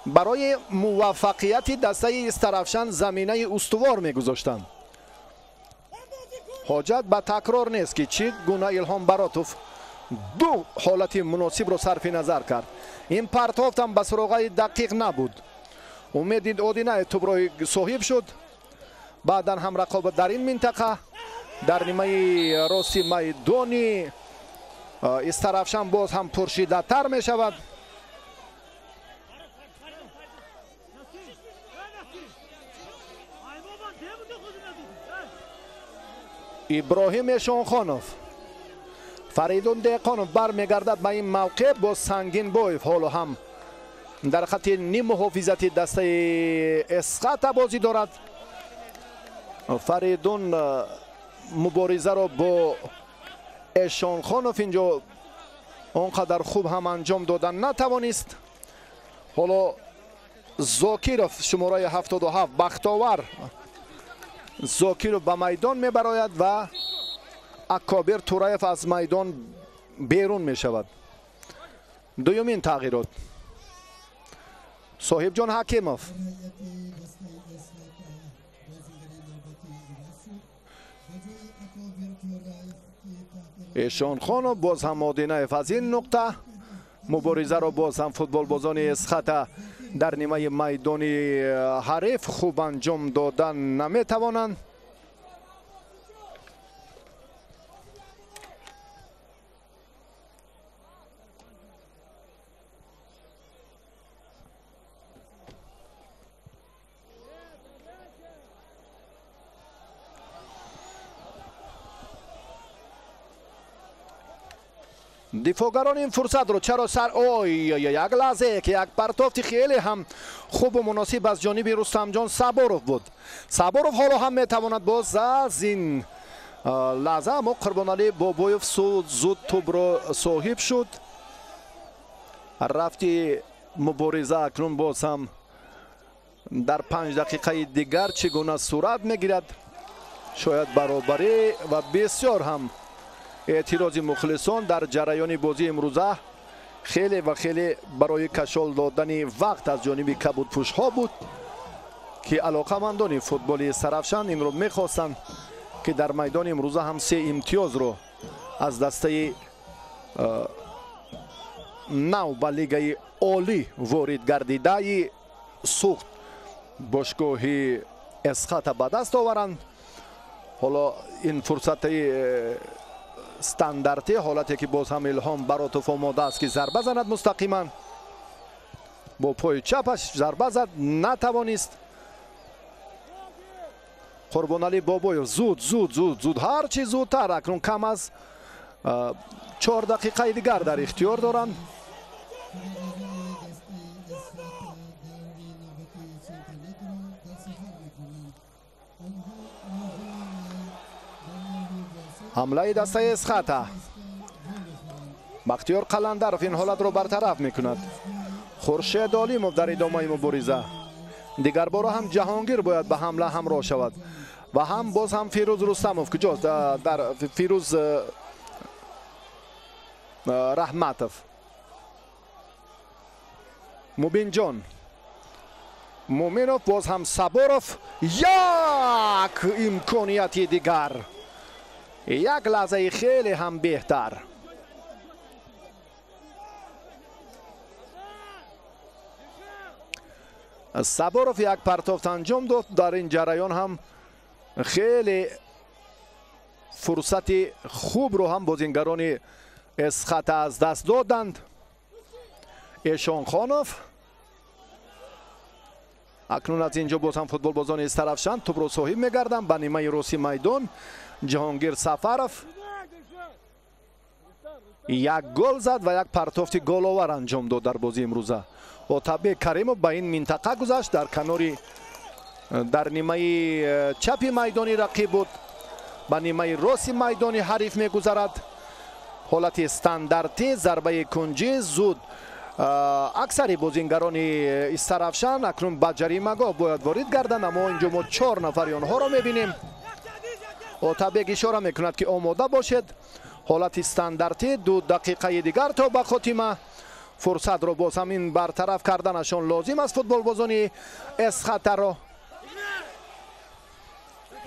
барои муваффақияти дастаи Истаравшан заминаи устувор мегузоштанд. Ҳоҷат ба такрор нест, ки чӣ гуна Илҳом Баротов ду ҳолати муносибро сарфи назар кард. Ин партофтам ба суроғаи дақиқ набуд. Умеди Одинаев тӯбро соҳиб шуд. Баъдан ҳам рақобат дар ин минтақа дар нимаи рости майдони Истаравшан боз ҳам пуршиддаттар мешавад. Иброҳим Эшонхонов, Фаридун Деҳқонов бармегардад ба ин мавқеъ бо Сангинбоев ҳоло ҳам дар хати ниммуҳофизати дастаи Эсхата бозӣ дорад. Фаридун муборизаро бо Эшонхонов инҷо он қадар хуб ҳам анҷом додан натавонист. Ҳоло Зокиров шумораи 77 бахтовар Зокиров ба майдон мебарояд ва Акобир Тураев аз майдон берун мешавад. Дуюмин тағйирот. Соҳибҷон Ҳакимов, Эшонхонов, боз ҳам Одинаев аз ин нуқта муборизаро боз ҳам футболбозони Эсхата дар нимаи майдони ҳариф хуб анҷом додан наметавонанд. Дифоъгарон ин фурсатро чаро сар ой, як лаҳзае ки як партофти хеле ҳам хубу муносиб аз ҷониби Рустамҷон Сабуров буд. Сабуров ҳоло ҳам метавонад боз аз ин лаҳза, аммо Қурбоналӣ Бобоев зуд тӯбро соҳиб шуд. Рафти мубориза акнун боз ҳам дар 5 дақиқаи дигар чӣ гуна сурат мегирад, шояд баробарӣ ва бисёр ҳам эътирози мухлисон дар ҷараёни бозии имрӯза хеле ва хеле барои кашол додани вақт аз ҷониби кабудпӯшҳо буд, ки алоқамандони футболи Сарафшан инро мехостанд, ки дар майдони имрӯза ҳам 3 имтиёзро аз дастаи нав ба лигаи олӣ ворид гардидаи Суғд бошгоҳи Эсхата ба даст оваранд. Ҳоло ин фурсати стандартӣ, ҳолате ки боз ҳам Илҳом Баротов омода аст, ки зарба занад мустақиман. Бо пои чапаш зарба зад, натавонист. Қурбоналӣ Бобоев зуд зуд зуд зуд, ҳарчи зудтар. Акнун кам аз 4 дақиқаи дигар дар ихтиёр доранд. Ҳамлаи дастаи Эсхата. Бахтиёр Қаландаров ин ҳолатро бартараф мекунад. Хуршед Олимов дар идомаи мубориза. Дигарбора ҳам Ҷаҳонгир бояд ба ҳамла ҳамроҳ шавад ва ҳам боз ҳам Фирӯз Рустамов куҷост? Дар Фирӯз Раҳматов. Мубинҷон Муминов, боз ҳам Саборов. Як имконияти дигар, як лаҳзаи хеле ҳам беҳтар. Саборов як партофт анҷом дод. Дар ин ҷараён ҳам хеле фурсати хубро ҳам бозингарони Эсхата аз даст доданд. Эшонхонов. Акнун аз инҷо боз ҳам футболбозони Истаравшан тӯбро соҳиб мегарданд ба нимаи рости майдон. Ҷаҳонгир Сафаров як гол зад ва як партофти головар анҷом дод дар бозии имрӯза. Отабек Каримов ба ин минтақа гузашт, дар канори дар нимаи чапи майдони рақиб буд, ба нимаи рости майдони ҳариф мегузарад. Ҳолати стандартӣ, зарбаи кунҷӣ, зуд аксари бозингарони Истаравшан акнун ба ҷаримагоҳ бояд ворид гарданд, аммо инҷо мо 4 нафари онҳоро мебинем. Отабек ишора мекунад, ки омода бошед. Ҳолати стандартӣ, 2 дақиқаи дигар то ба хотима. Фурсатро боз ҳам ин бартараф карданашон лозим аст футболбозони Эсхатаро.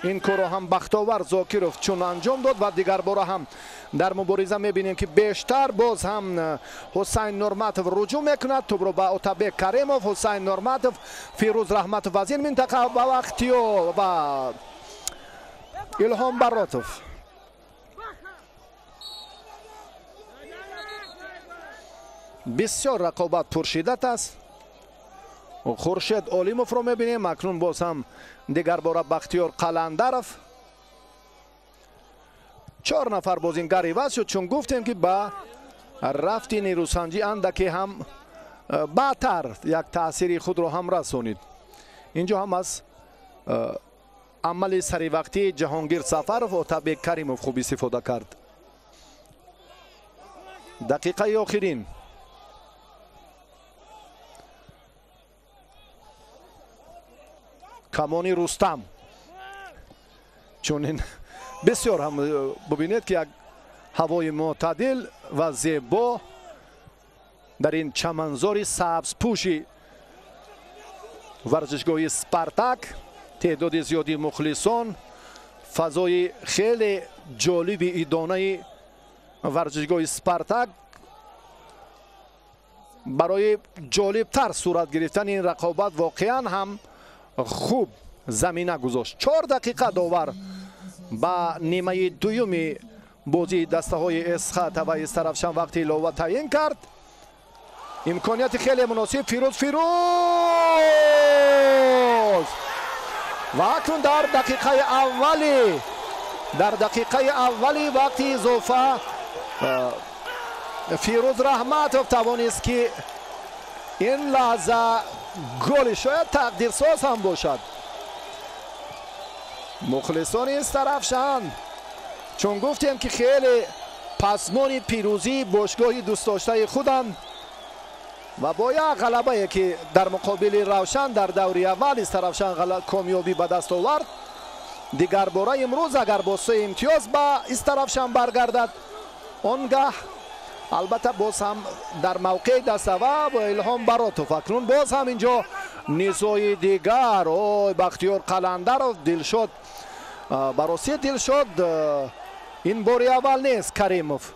Ин корро ҳам Бахтовар Зокиров чун анҷом дод ва дигарбора ҳам дар мубориза мебинем, ки бештар боз ҳам Ҳусайн Нурматов руҷӯъ мекунад. Тӯбро ба Отабек Каримов, Ҳусайн Нурматов, Фирӯз Раҳматов аз ин минтақа ба Вахтиё ва Илҳом Баротов. Бисёр рақобат пуршиддат аст. Хуршед Олимовро мебинем. Акнун боз ҳам дигарбора Бахтиёр Қаландаров. 4 нафар бозингар иваз шуд, чун гуфтем, ки ба рафти нерӯсанҷӣ андаке ҳам баъдтар як таъсири худро ҳам расонид. Инҷо ҳам аз амали саривақтии Ҷаҳонгир Сафаров Отабек Каримов хуб истифода кард. Дақиқаи охирин. Камони Рустам. Чунин бисёр ҳам бубинед, ки як ҳавои мӯътадил ва зебо дар ин чаманзори сабзпӯши варзишгоҳи Спартак, теъдоди зиёди мухлисон, фазои хеле ҷолиби идонаи варзишгоҳи Спартак барои ҷолибтар сурат гирифтани ин рақобат воқеан ҳам хуб замина гузошт. 4 дақиқа довар ба нимаи дуюми бозии дастаҳои Эсхата ва Истаравшан вақти илова таъин кард. Имконияти хеле муносиб. Фирӯз, Фирӯз! Ва акнун дар дақиқаи аввали вақти изофа Фирӯз Раҳматов тавонист, ки ин лаҳза голи шояд тақдирсоз ҳам бошад. Мухлисони Истаравшан, чун гуфтем, ки хеле пасмони пирӯзии бошгоҳи дӯстдоштаи худанд ва бо як ғалабае, ки дар муқобили Равшан дар даври аввал Истаравшан комёбӣ ба даст овард, дигарбора имрӯз агар бо 3 имтиёз ба Истаравшан баргардад, он гаҳ албатта боз ҳам дар мавқеи дастава бо Илҳом Баротов. Акнун боз ҳам инҷо низои дигар. Ой, Бахтиёр Қаландаров, Дилшод, барости Дилшод ин бори аввал нест Каримов,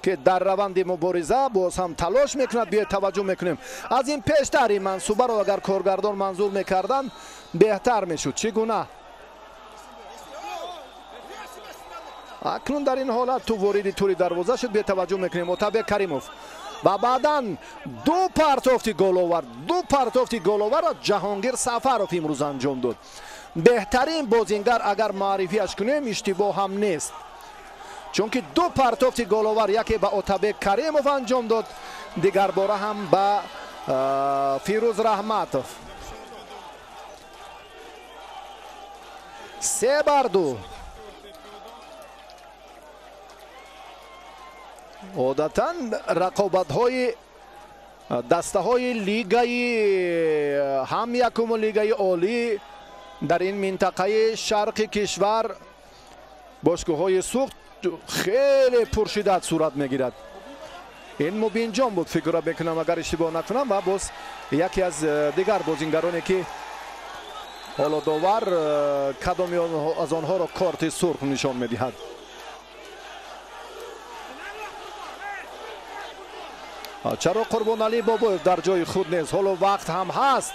ки дар раванди мубориза боз ҳам талош мекунад. Биёед таваҷҷӯҳ мекунем. Аз ин пештар ин мансубаро агар коргардон манзур мекарданд, беҳтар мешуд. Чӣ гуна? Акнун дар ин ҳолат ту вориди тури дарвоза шуд. Бетаваҷҷӯҳ мекунем. Отабек Каримов Ва баъдан ду партофти головар, ду партофти головарро Ҷаҳонгир Сафаров имрӯз анҷом дод. Беҳтарин бозингар агар муаррифиаш кунем, иштибоҳ ҳам нест, чунки ду партофти головар яке ба Отабек Каримов анҷом дод, дигар бора ҳам ба Фирӯз Раҳматов. 3-2. Одатан рақобатҳои дастаҳои лигаи ҳам якуму лигаи олӣ дар ин минтақаи шарқи кишвар бошгоҳҳои Суғд хеле пуршиддат сурат мегирад. Ин Мубинҷон буд, фикрро мекунам агар иштибоҳ накунам, ва боз яке аз дигар бозингароне ки ҳоло довар кадоми аз онҳоро корти сурх нишон медиҳад. Чаро Қурбоналӣ Бобоев дар ҷои худ нест? Ҳоло вақт ҳам ҳаст.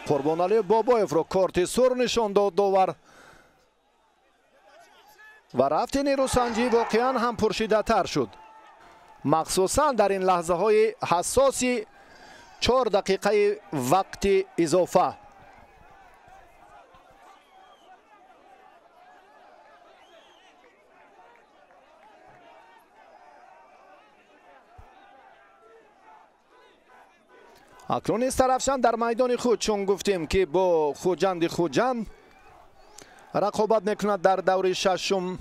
Қурбоналӣ Бобоевро корти сур нишон дод довар ва рафти нерӯсанҷӣ воқеан ҳам пуршиддаттар шуд, махсусан дар ин лаҳзаҳои ҳассоси 4 дақиқаи вақти изофа. Акнун Истарафшан дар майдони худ, чун гуфтем ки бо Хуҷанди Хуҷанд рақобат мекунад дар даври шашум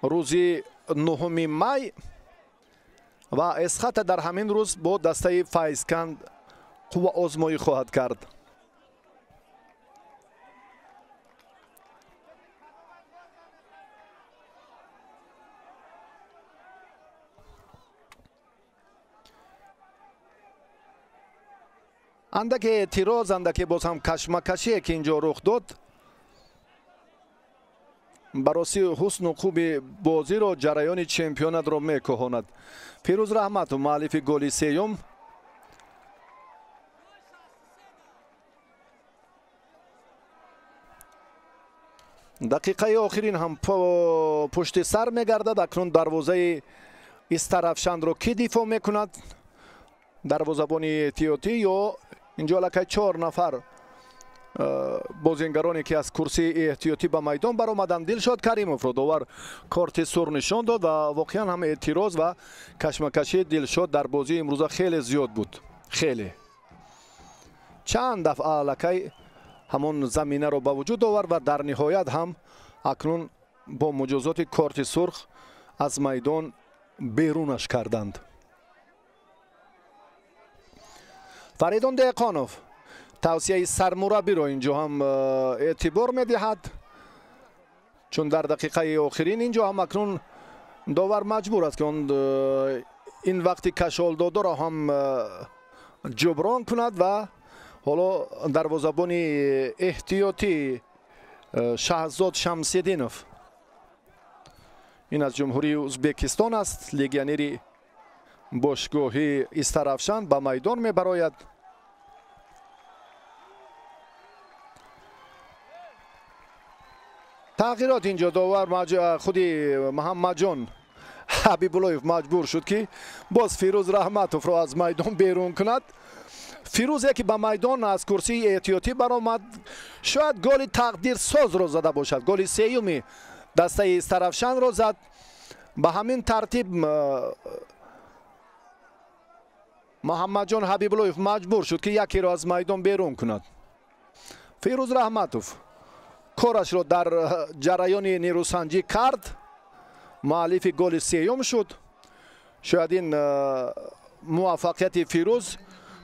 рӯзи 9 май ва Эсхата дар ҳамин рӯз бо дастаи Файзканд қувваозмоӣ хоҳад кард. Андаке эътироз, андаке боз ҳам кашмакашие ки инҷо рух дод, бароси ҳусну хуби бозиро, ҷараёни чемпионатро мекӯҳонад. Фирӯз Раҳматов муаллифи голи сеюм. Дақиқаи охирин ҳам пушти сар мегардад. Акнун дарвозаи Истарафшанро кӣ дифоъ мекунад? Дарвозабони эҳтиётӣ ё инҷо аллакай 4 нафар бозингароне ки аз курсии эҳтиётӣ ба майдон баромаданд. Дилшод Каримовро довар корти сур нишон дод ва воқеан ҳам эътироз ва кашмакашии Дилшод дар бозии имрӯза хеле зиёд буд. Хеле чанд дафъа аллакай ҳамон заминаро ба вуҷуд овард ва дар ниҳоят ҳам акнун бо муҷозоти корти сурх аз майдон берунаш карданд. Фаридун Деҳқонов тавсияи сармураббиро инҷо ҳам эътибор медиҳад, чун дар дақиқаи охирин инҷо ҳам акнун довар маҷбур аст ки он ин вақти кашолдодаро ҳам ҷуброн кунад ва ҳоло дарвозабони эҳтиётӣ Шаҳзод Шамсиддинов, ин аз Ҷумҳурии Ӯзбекистон аст, легионери бошгоҳи Истарафшан ба майдон мебарояд. Тағйирот инҷо довар худи Муҳаммадҷон Ҳабибуллоев маҷбур шуд ки боз Фирӯз Раҳматовро аз майдон берун кунад. Фирӯзе ки ба майдон аз курсии эҳтиётӣ баромад, шояд голи тақдирсозро зада бошад. Голи сеюми дастаи Истарафшанро зад. Ба ҳамин тартиб Муҳаммадҷон Ҳабибуллоев маҷбур шуд ки якеро аз майдон берун кунад. Фирӯз Раҳматов корашро дар ҷараёни нерӯсанҷӣ кард, муаллифи голи сеюм шуд. Шояд ин муваффақияти Фирӯз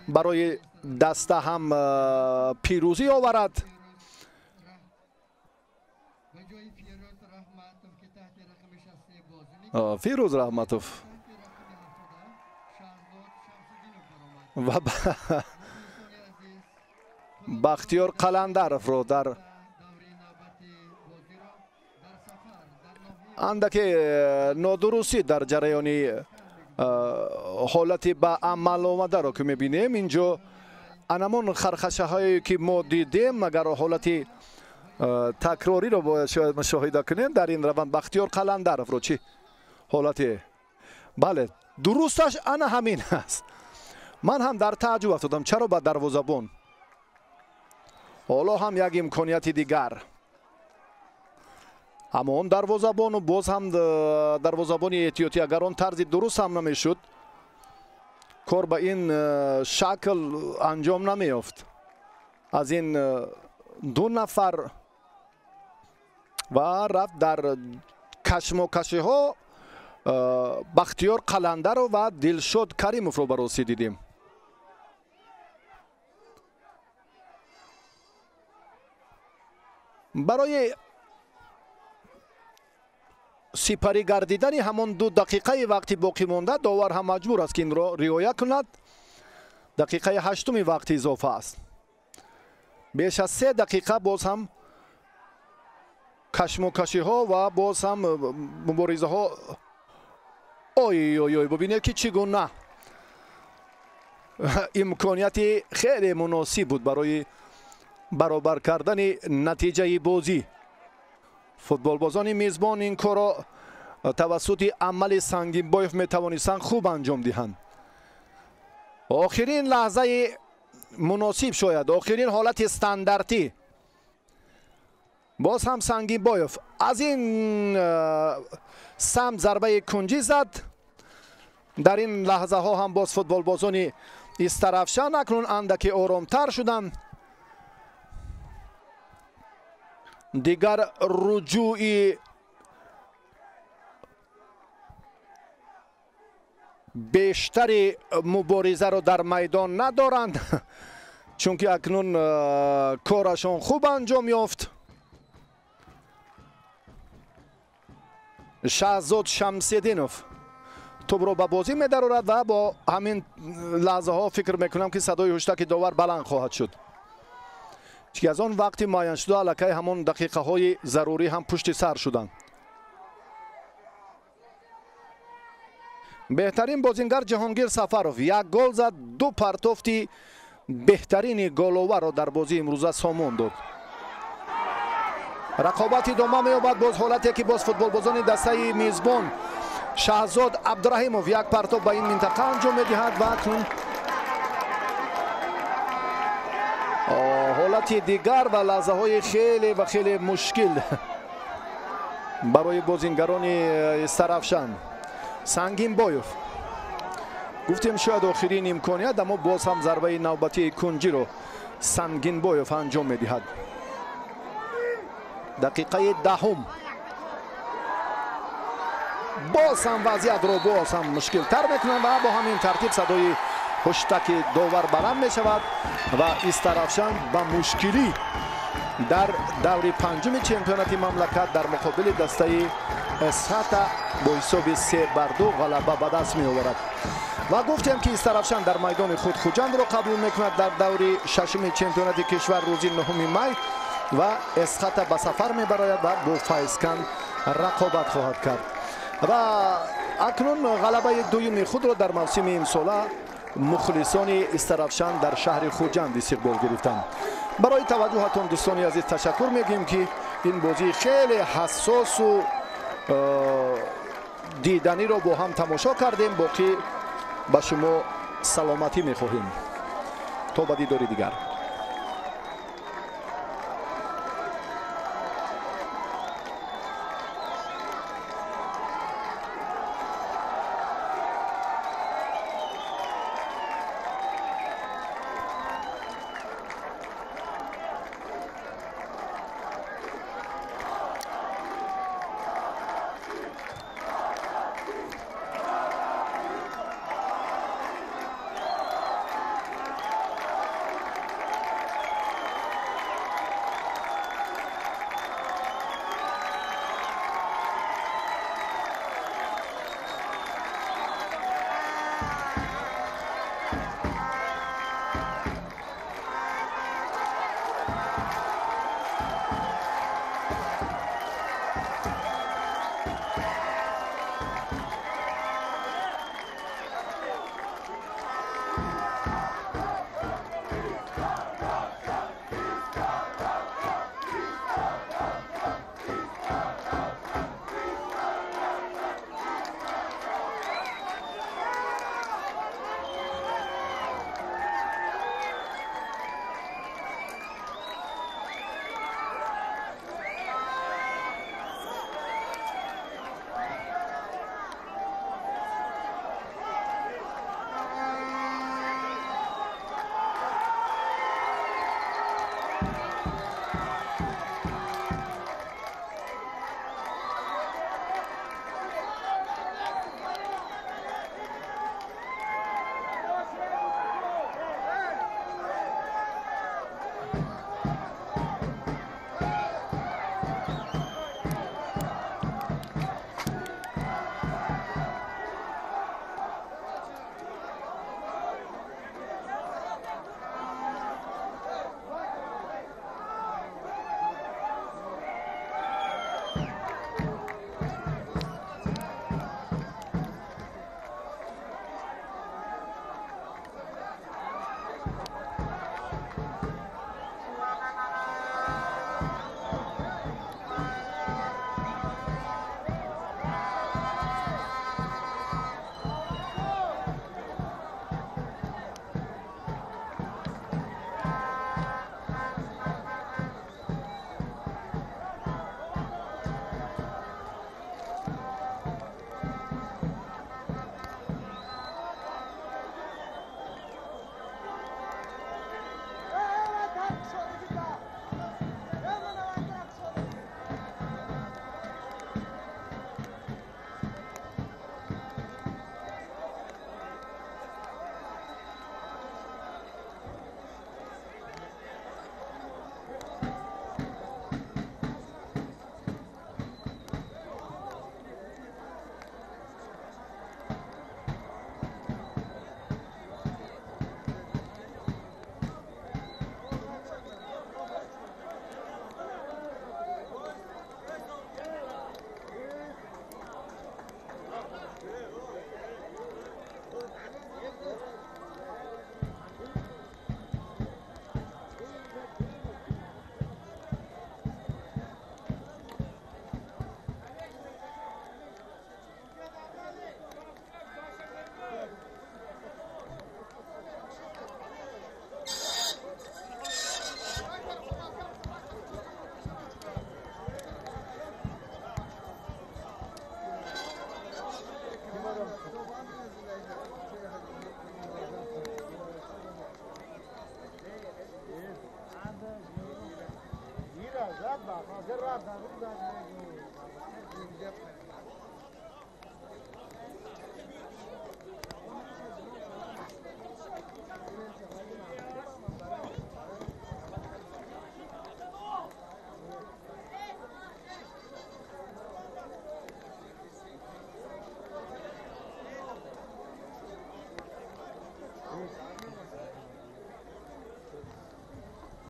барои даста ҳам пирӯзӣ оварад. Фирӯз Раҳматов ва Бахтиёр Қаландаровро дар андаке нодурустӣ дар ҷараёни ҳолати ба амал омадаро ки мебинем, инҷо анамон хархашаҳое ки мо дидем, агар ҳолати Такрориро бояд шояд мушоҳида кунем дар ин раванд. Бахтиёр Қаландаровро чӣ ҳолате? Бале, дурусташ ана ҳамин аст. Ман ҳам дар тааҷҷуб афтодам, чаро ба дарвозабон. Ҳоло ҳам як имконияти дигар. Ҳамон дарвозабону боз ҳам дарвозабони эҳтиётӣ, агар он тарзи дуруст ҳам намешуд, кор ба ин шакл анҷом намеёфт. Аз ин ду нафар ва рафт дар кашмокашиҳо Бахтиёр Қаландаров ва Дилшод Каримовро ба ростӣ дидем. Барои сипарӣ гардидани ҳамон 2 дақиқаи вақти боқӣ монда довар ҳам маҷбур аст, ки инро риоя кунад. Дақиқаи 8-уми вақти изофа аст. Беш аз 3 дақиқа боз ҳам кашмокашиҳо ва боз ҳам муборизаҳо. Ой ой ой, бубинед, ки чӣ гуна имконияти хеле муносиб буд барои баробар кардани натиҷаи бозӣ. Футболбозони мизбон ин корро тавассути амали Сангинбоев метавонистанд хуб анҷом диҳанд. Охирин лаҳзаи муносиб, шояд охирин ҳолати стандартӣ. Боз ҳам Сангинбоев аз ин самт зарбаи кунҷӣ зад. Дар ин лаҳзаҳо ҳам боз футболбозони Истарафшан акнун андаке оромтар шуданд. Дигар руҷӯи бештари муборизаро дар майдон надоранд, чунки акнун корашон хуб анҷом ёфт. Шаҳзод Шамсиддинов тӯбро ба бозӣ медарорад ва бо ҳамин лаҳзаҳо фикр мекунам, ки садои ҳуштаки довар баланд хоҳад шуд, чунки аз он вақти муайяншуда аллакай ҳамон дақиқаҳои зарурӣ ҳам пушти сар шуданд. Беҳтарин бозингар Ҷаҳонгир Сафаров 1 гол зад, 2 партофти беҳтарини головарро дар бозии имрӯза сомон дод. Рақобат идома меёбад. Боз ҳолате ки боз футболбозони дастаи мизбон Шаҳзод Абдураҳимов як партоф ба ин минтақа анҷом медиҳад ва акнун ҳолати дигар ва лаҳзаҳои хеле ва хеле мушкил барои бозингарони Истарафшан. Сангинбоев, гуфтем, шояд охирин имконият, аммо боз ҳам зарбаи навбатии кунҷиро Сангинбоев анҷом медиҳад. Дақиқаи 10-ум. Боз ҳам вазъиятро боз ҳам мушкилтар мекунанд ва бо ҳамин тартиб садои ҳуштаки довар баланд мешавад ва Истарафшан ба мушкилӣ дар даври 5-уми чемпионати мамлакат дар муқобили дастаи Эсхата бо ҳисоби 3-2 ғалаба ба даст меоварад. Ва гуфтем, ки Истарафшан дар майдони худ Хуҷандро қабул мекунад дар даври 6-уми чемпионати кишвар рӯзи 9 май ва Эсхата ба сафар мебарояд ва бо Файзканд рақобат хоҳад кард. Ва акнун ғалабаи дуюми худро дар мавсими имсола мухлисони Истарафшан дар шаҳри Хуҷанд истиқбол гирифтанд. Барои таваҷҷӯҳатон, дӯстони азиз, ташаккур мегӯем, ки ин бозии хеле ҳассосу диданиро бо ҳам тамошо кардем. Боқӣ ба шумо саломатӣ мехоҳем. То ба дидори дигар.